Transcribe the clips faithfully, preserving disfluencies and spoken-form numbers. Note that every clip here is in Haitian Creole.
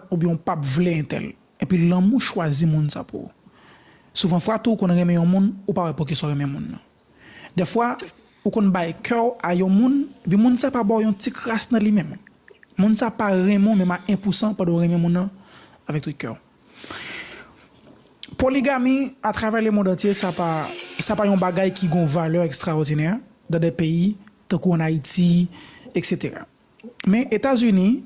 oubyen w p ap vle entèl. Epi lanmou chwazi moun sa pou ou. Souvan fwa tou, ou konn renmen yon moun, ou pa wè poukisa w renmen moun nan. Dèfwa, ou konn bay kè w a yon moun, epi moun sa pa ba w yon ti kras nan li menm. Moun sa pa renmen w menm a en pou san pandan w renmen moun nan avèk tout kè w. Poligami atravè lemonn antye, sa pa, sa pa yon bagay ki gon valè ekstraòdinè nan de peyi tankou ann Ayiti, etsetera. Men Etazini,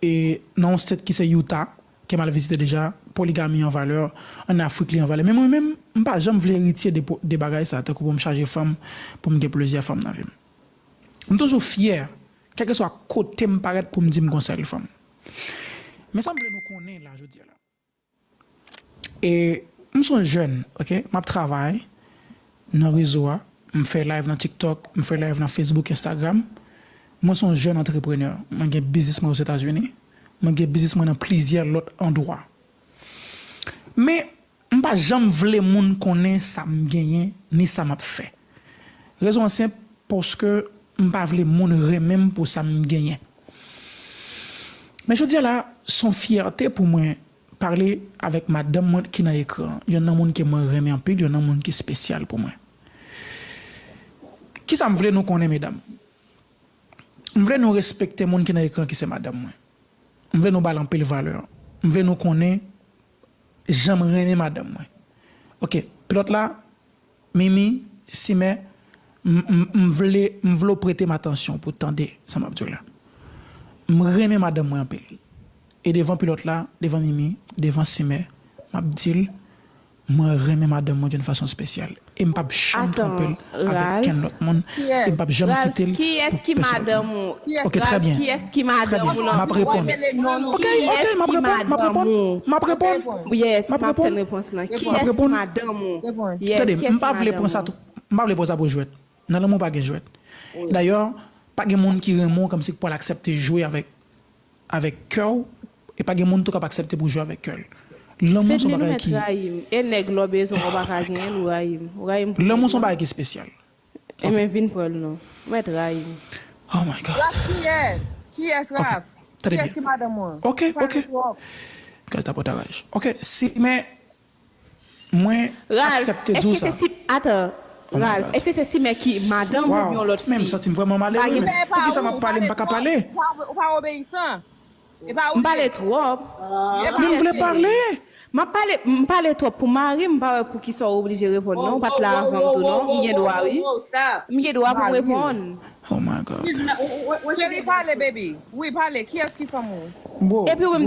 e nan yon state ki se Utah, ke m al vizite deja, poligami an valè, ann Afrik li an valè. Men mwen menm, m pa janm vle eritye de, de bagay sa, tankou pou m chaje fanm, pou m gen plizyè fanm nan vi m. M toujou fyè, kèlkeswa kote m parèt pou m di m gon sèl fanm. Men sa m vle nou konnen la jodi a la. E m se yon jèn, oke? M ap travay nan rezo a, m fè live nan TikTok, m fè live nan Facebook, Instagram. Mwen se yon jèn antreprenè. Mwen gen biznis mwen Ozetazini. Mwen gen biznis mwen nan plizyè lòt andwa. Men, m pa janm vle moun konnen sa m genyen, ni sa m ap fè. Rezon an senp, paske m pa vle moun renmen m pou sa m genyen. Men jodi a la, se yon fyète pou mwen pale avèk madanm mwen ki nan ekran an. Youn nan moun ke mwen renmen anpil, youn nan moun ki espesyal pou mwen. Kisa m vle nou konnen, medam? M vle nou respekte moun ki nan ekran ki se madanm mwen. M vle nou ba l anpil valè. M vle nou konnen jan m renmen madanm mwen. Oke, pilòt la, Mimi, Simè, m, m, m vle, m vle w prete m atansyon pou w tande sa m ap di w la. M renmen madanm mwen anpil. E devan pilòt la, devan Mimi, devan Simè, m ap di l, mwen renmen madanm mwen d'une façon spéciale. E m p ap janm twonpe l avèk kenn lòt moun. E m p ap janm kite l pou pèsòn. Kiyès ki madanm ou? Ok, trè byen. Kiyès ki madanm ou nan? M ap reponn. Ok, ok, m ap reponn, m ap reponn, m ap reponn. Yes, m ap tann repons lan. Kiyès ki madanm ou? Tande, m pa vle pran sa tou, m pa vle pran sa pou jwèt. Nan lanmou pa gen jwèt. Dayè, pa gen moun ki renmen w kòmsi k pral aksepte jwe avèk, avèk kè w, e pa gen moun tou k ap aksepte pou jwe avèk kè l. Lanmou se yon bagay ki... Fedly, nou mèt rayi m. E nèg lè w bezwen w pa ka genyen l, ou rayi m. Ou rayi m pou... Lanmou se yon bagay ki espesyal. Ebyen vin pran l non. Ou mèt rayi m. Oh my God. Raf kiyès? Kiyès Raf? Kiyès ki madanm ou an? Ok, ok. Gaz tapòtaraj. Ok, si, men mwen aksepte di w sa. Ralph, èske se si, atan, Ralph, èske se Simè ki madanm ou oubyen yon lòt fi? Men m santi m vrèman malere, men poukisa m ap pale, m pa ka pale? Ou pa obeyisan. M pale twòp. Men m vle pale. M ap pale, m pale twòp pou mari m, m pa wè poukisa w oblije reponn non, ou pa t la avan m tou non, m gen dwa wi. M gen dwa pou m reponn. Oh my God. Cheri, pale, baby. Wi, pale. Kiyès ki fanm ou? Epi ou menm, depi